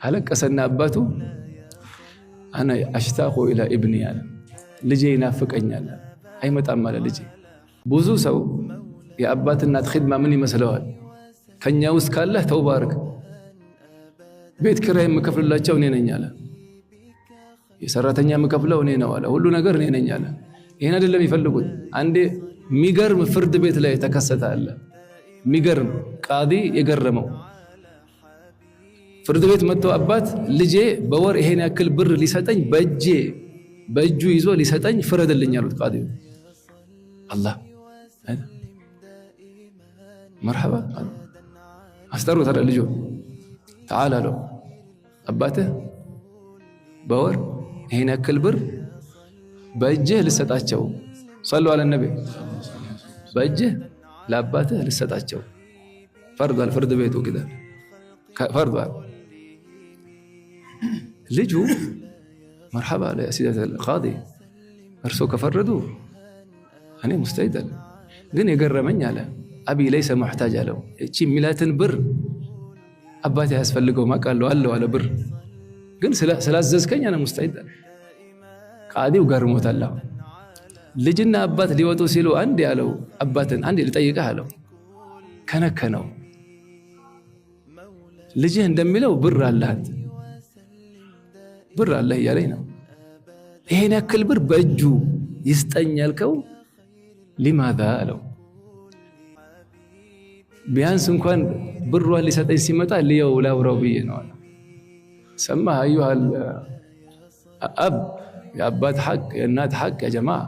አለቀሰና አባቱ أنا أشتاق إلى ابني አለ። ልጄ ይናፍቀኛል፣ አይመጣም አለ ልጄ። ብዙ ሰው የአባት እናት ኺድማ ምን ይመስለዋል? ከኛ ውስጥ ካለህ ተውባ አርግ። ቤት ኪራይ የምከፍልላቸው እኔ ነኝ አለ። የሰራተኛ የምከፍለው እኔ ነው አለ። ሁሉ ነገር እኔ ነኝ አለ። ይህን አይደለም የሚፈልጉት። አንዴ የሚገርም ፍርድ ቤት ላይ ተከሰተ አለ። የሚገርም ቃዲ የገረመው ፍርድ ቤት መጥቶ አባት ልጄ በወር ይሄን ያክል ብር ሊሰጠኝ በእጄ በእጁ ይዞ ሊሰጠኝ ፍረድልኝ አሉት ቃዲው። አላህ መርሐባ አስጠሩት አለ ልጁ تعال አለው አባትህ በወር ይሄን ያክል ብር በእጅህ ልሰጣቸው፣ صلوا على النبي፣ በእጅህ ለአባትህ ልሰጣቸው ፈርዷል። ፍርድ ቤቱ ፈርዷል። ልጁ መርሐባ አለ سيادة القاضي፣ እርሶ ከፈረዱ እኔ مستعد አለ። ግን የገረመኝ አለ أبي ليس محتاج አለው። እቺ የሚላትን ብር አባቴ ያስፈልገው አውቃለሁ አለው አለ ብር ግን ስላዘዝከኝ أنا مستعد አለ። ቃዲው ገርሞታል። አሁን ልጅና አባት ሊወጡ ሲሉ አንድ ያለው አባትን አንድ ልጠይቅህ አለው። ከነከነው። ልጅህ እንደሚለው ብር አለህ አንተ ብር አለህ እያለኝ ነው። ይሄን ያክል ብር በእጁ ይስጠኝ ያልከው لماذا አለው። ቢያንስ እንኳን ብሯን ሊሰጠኝ ሲመጣ ልየው ላውራው ብዬ ነው አለ። ሰማህ أيها الأب፣ የአባት ሐቅ የእናት ሐቅ يا جماعة።